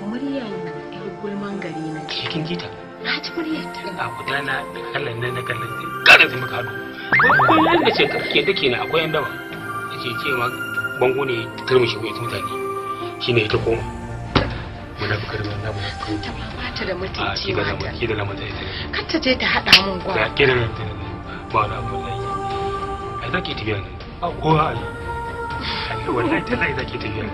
Muryan yar gulman gari na. Kin ji ta? Na ji muryar ta. A gudana da kallon nan na kallon kada zai muka haɗu. Kullum da ce ke take na akwai yan daba. Yace ce ma bango ne turmishi ko ita mutane. Shine ita koma. Munafukar ban na munafukar. Ta ba ta da mutunci mata. Ki da lamata ita. Kar ta je ta haɗa mun gwa. Ki da lamata ba na wallahi. Ai zaki tafiya ne. Ba kowa ai. Wallahi tallahi zaki tafiya.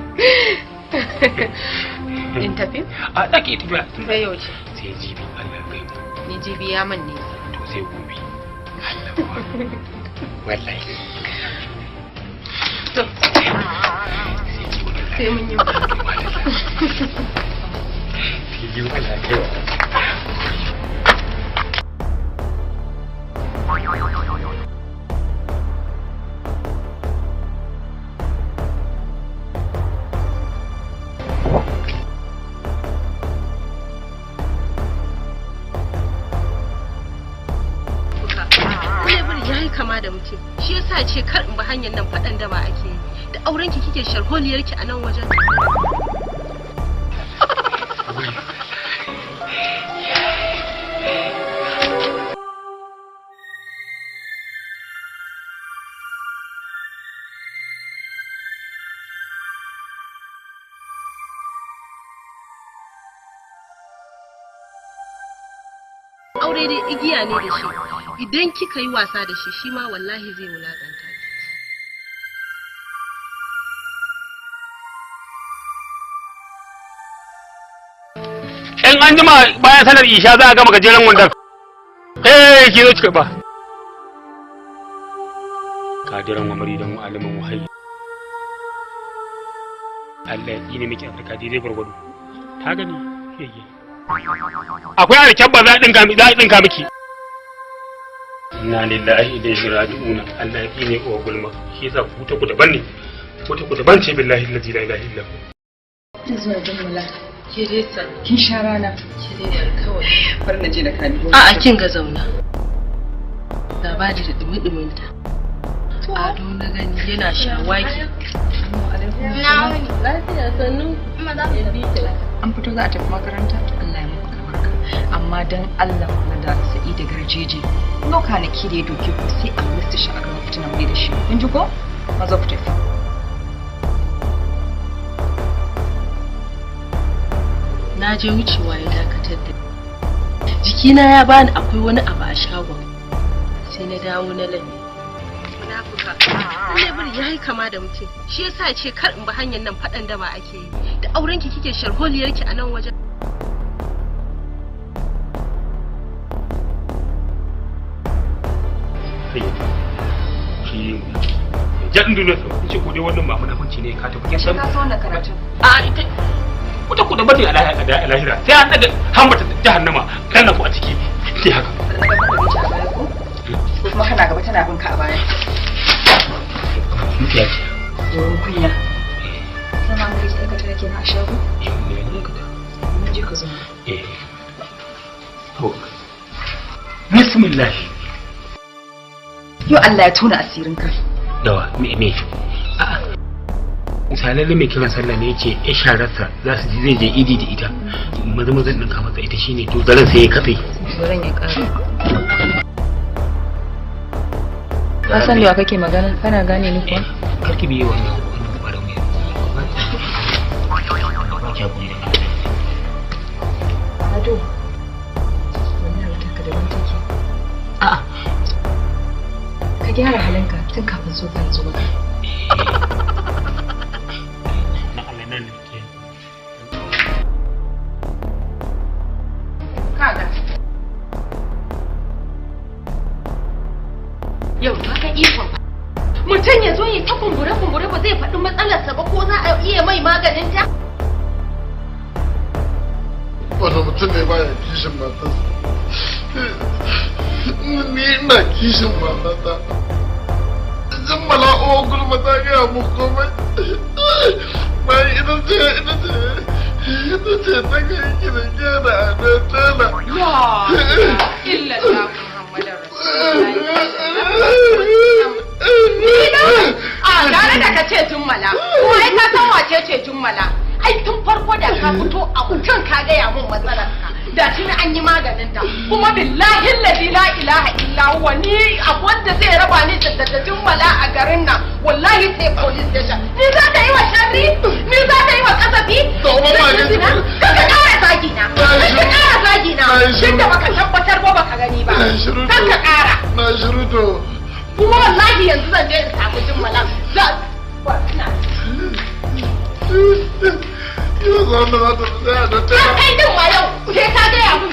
In tafi? A zaki tafiya. Sai yaushe? Sai jibi Allah ya kai mu. Ni jibi ya min nisa. To sai gobe. Allah wallahi. To. Sai mun yi. Sai jibi Allah ya kai mu. Kama da mutum shi yasa ce kar in bi hanyar nan fadan da ba ake yi da aurenki kike sharholiyarki a nan wajen. Aure dai igiya ne da shi, idan kika yi wasa da shi shi ma wallahi zai wulakanta ki. In an jima bayan sanar isha za a gama gajeren wandon. Eh ki zo ki karba. Kadiran wa maridan wa aliman wahayi. Allah ya tsine miki Afirka daidai gwargwado. Ta gani yayye. Akwai alkyabba za a ɗinka miki. Inna lillahi wa inna ilaihi raji'un. Allah ya tsine uwa gulma. Shi yasa ku ta ku daban ne. Ku ta ku daban ce billahi allazi la ilaha illa hu. Zuwa jummala. Ke dai san. Kin sha rana. Ke dai kawai. Bar na je da kani. A'a kin ga zauna. Labari da dumi-dumin ta. Ado na gani yana shawagi. Lafiya sannu. An fito za a tafi makaranta. Allah ya muku albarka. Amma dan Allah kula da Sa'idu Garjeje. Kuma kwanaki da ya doke ku sai a mista shi a gaba fitina mai da shi. Kun ji ko? Maza ku tafi. Na je wucewa ya dakatar da jikina ya bani akwai wani abu a shagon. Sai na dawo na lalle. Munafuka. Lebur ya yi kama da mutum. Shi yasa ce kar in bi hanyar nan fadan da ba ake yi. Da aurenki kike sharholiyarki a nan wajen. Shi jan duniya ce ko dai wannan ba munafunci ne ka tafi kin san. Ka san wannan karatun. A ita wata ku da bane a lahira sai an daga hambata jahannama kan ku a ciki sai haka. Ko kuma kana gaba tana bin ka a baya. Mutiya ce. Tsoron kunya. Sama mun kake aikata nake na a shago? Eh, ne ne aikata. Mun je ka zo. Eh. To. Bismillah. Yau Allah ya tona asirin ka. Dawa, me me. A'a. Misalai mai kiran sallah ne yace ya shararsa za su ji zai je idi da ita. Maza maza din ka masa ita shine to zaren sai ya katse. Zaren ya kare. Ka san da kake magana? Kana gane ni kuwa? Karki biye wannan wannan barin mai. Ba ki hakuri da Ado. Wannan wutar ka daban take. A'a. Ka gyara halinka tun kafin so ka zo maka. Na Allah nan ke. Kaga. Yau ba ka ikon ba. Mutum ya zo ya ta kumbure-kumbure ba zai faɗi matsalarsa ba ko za a iya mai maganin ta? Wanda mutum ne baya kishin matarsa. Ni ina kishin matata. Jummala uwa gulma ta gaya mun komai. Bayan ita ce ita ce ita ce ta kai ki da ke da ado tela. Ya illallah Muhammadar Rasulullahi. A gare da ka ce jummala, ko wace ce Jummala? Ai tun farko da ka fito a mutum ka gaya mun matsalar ka. Da tuni an yi maganin ta. Kuma billahi allazi la ilaha illa huwa, ni abu wanda zai raba ni da Jummala a garin nan wallahi sai police station. Ni za ta yi wa sharri? Ni za ta yi wa kasafi? Ka kara zagi na. Ka kara zagi na. Tunda baka tabbatar ba baka gani ba. Kar ka kara. Na shiru to. Kuma wallahi yanzu zan je in samu Jummala. Kira sa wanda za ta tsaya don tela. Kai din ma yau sai ka gaya mun.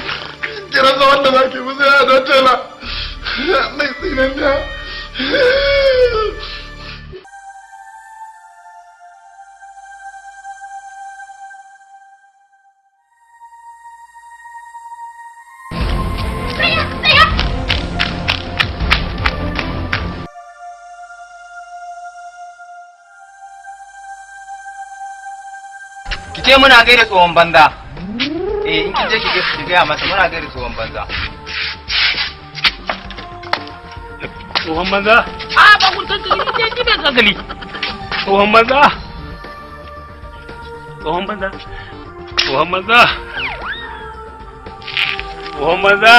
Kira sa wanda za ki fi tsaya don tela. Mai tsinan da. Tsaya, tsaya. Ki ce muna gaida tsohon banza. Eh, in kin je ki gaya masa muna gaida tsohon banza. Tsohon banza? A ba kun kankali ne ki bai kankali. Tsohon banza. Tsohon banza. Tsohon banza. Tsohon banza.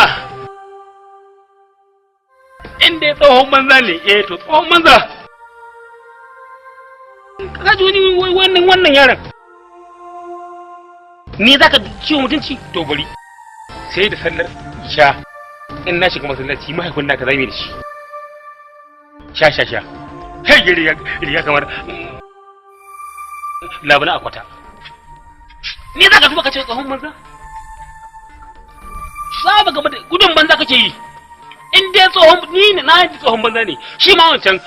In dai tsohon banza ne, eh to tsohon banza. Ka ji wani wannan yaron. Ni zaka ciwo mutunci to bari sai da sallar isha in na shiga masallaci mahaifin naka zai da shi sha sha sha kai riga kamar labuna akwata. Ni zaka tuba ka ce tsohon banza za ba gaba da gudun banza kake yi. In dai tsohon ni ne na yi tsohon banza ne shi ma wancan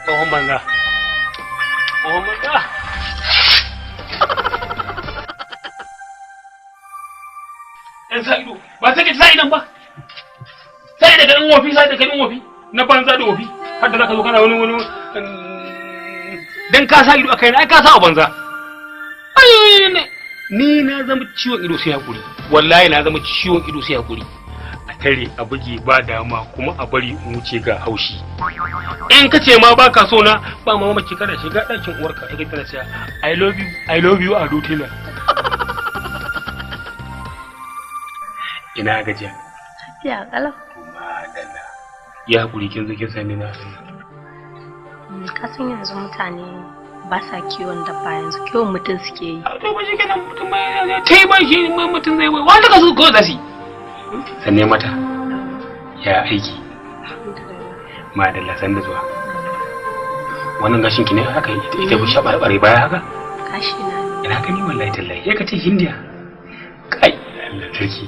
tsohon banza tsohon banza. Ɗan sa ido ba sai ka sa idon ba, sai daga ɗan wofi, sai daga ɗan wofi na banza da wofi har da zaka zo kana wani wani dan ka sa ido akai ai ka sa a banza. Ai ne ni na zama ciwon ido sai hakuri, wallahi na zama ciwon ido sai hakuri. A tare a buge ba dama kuma a bari in wuce ga haushi. In ka ce ma baka so na ba ma mamaki kana shiga ɗakin uwarka ai kana cewa I love you, I love you Ado Tela. Ina gajiya? Lafiya kalau. Madalla. Ya hakuri kin zo kin sani na. Ka san yanzu mutane ba sa kiwon dabba, yanzu kiwon mutum suke yi. To ba shi kenan mutum ba ya tai ba shi mutum zai wai wanda ka so ko zasi. Sanne mata. Ya aiki. Madalla san da zuwa. Wannan gashin ki ne haka ita bu shabarbare baya haka? Gashi na ne. Ina gani wallahi tallahi. Ya kace Hindiya. Kai Allah sarki.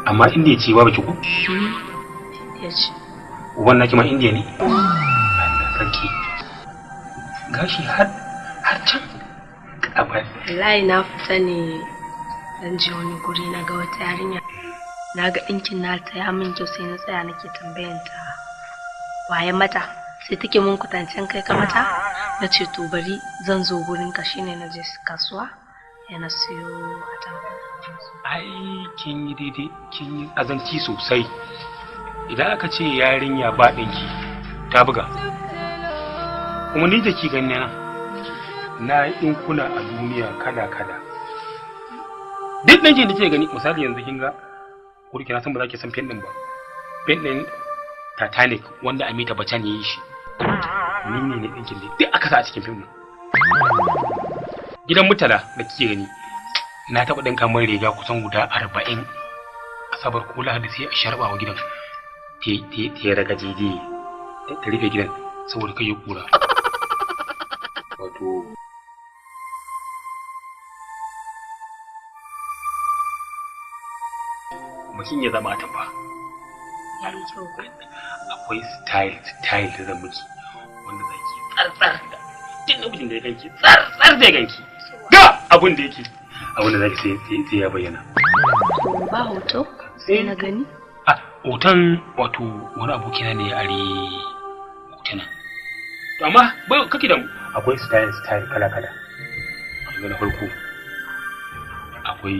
Amma Indiya ce ba baki ko? Indiya ce. Uban naki ma Indiya ne? Allah sarki. Gashi har can. Abai. Wallahi na fita ne dan je wani guri na ga wata yarinya. Na ga ɗinkin nata ya min kyau sai na tsaya nake tambayan ta waye mata. Sai take mun kwatancen kai ka mata. Na ce to bari zan zo gurin ka, shine na je kasuwa ya na siyo atamfa. Ai kin yi daidai, kin yi azanci sosai. Idan aka ce yarinya ba ɗinki ta buga. Kuma ni da ki gani nan na yi ɗinkuna a duniya kala kala. Duk ɗinkin da ke gani misali yanzu kin ga kurki na san ba za ki san fim ɗin ba. Fim ɗin Titanic wanda Amita Bachchan ya yi shi. Ni ne ne ɗinkin da duk aka sa a cikin fim ɗin. Gidan Murtala da kike gani na taɓa ɗinka min riga kusan guda 40 asabar ko lahadi sai a sharɓa wa gidan ta raga jeje ta rufe gidan saboda kai ya kura. Wato mutum ya zama atamfa. Akwai style style da zan miki wanda zaki tsartsar da duk namijin da ya ganki tsartsar zai ganki ga abun da yake abun da zaki sai ya bayyana. Ba hoto sai na gani. A hoton wato wani abokina ne ya are hotuna. To amma bai kake da akwai style style kala kala. Akwai na farko akwai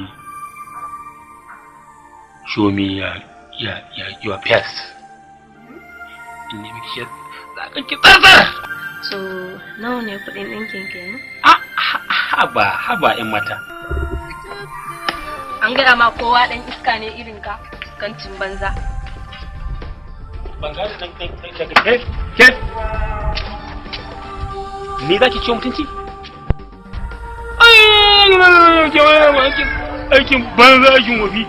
show me your face. In ne miki shi za ka ki tsartsar. So Nawa ne kuɗin ɗinkin kenan? Haba, haba 'yan mata. An gaya ma kowa ɗan iska ne irin ka, iskancin banza. Ban gane dan dan daga ke ke. Ni za ki ciwo mutunci? Ai, aikin banza, aikin wafi.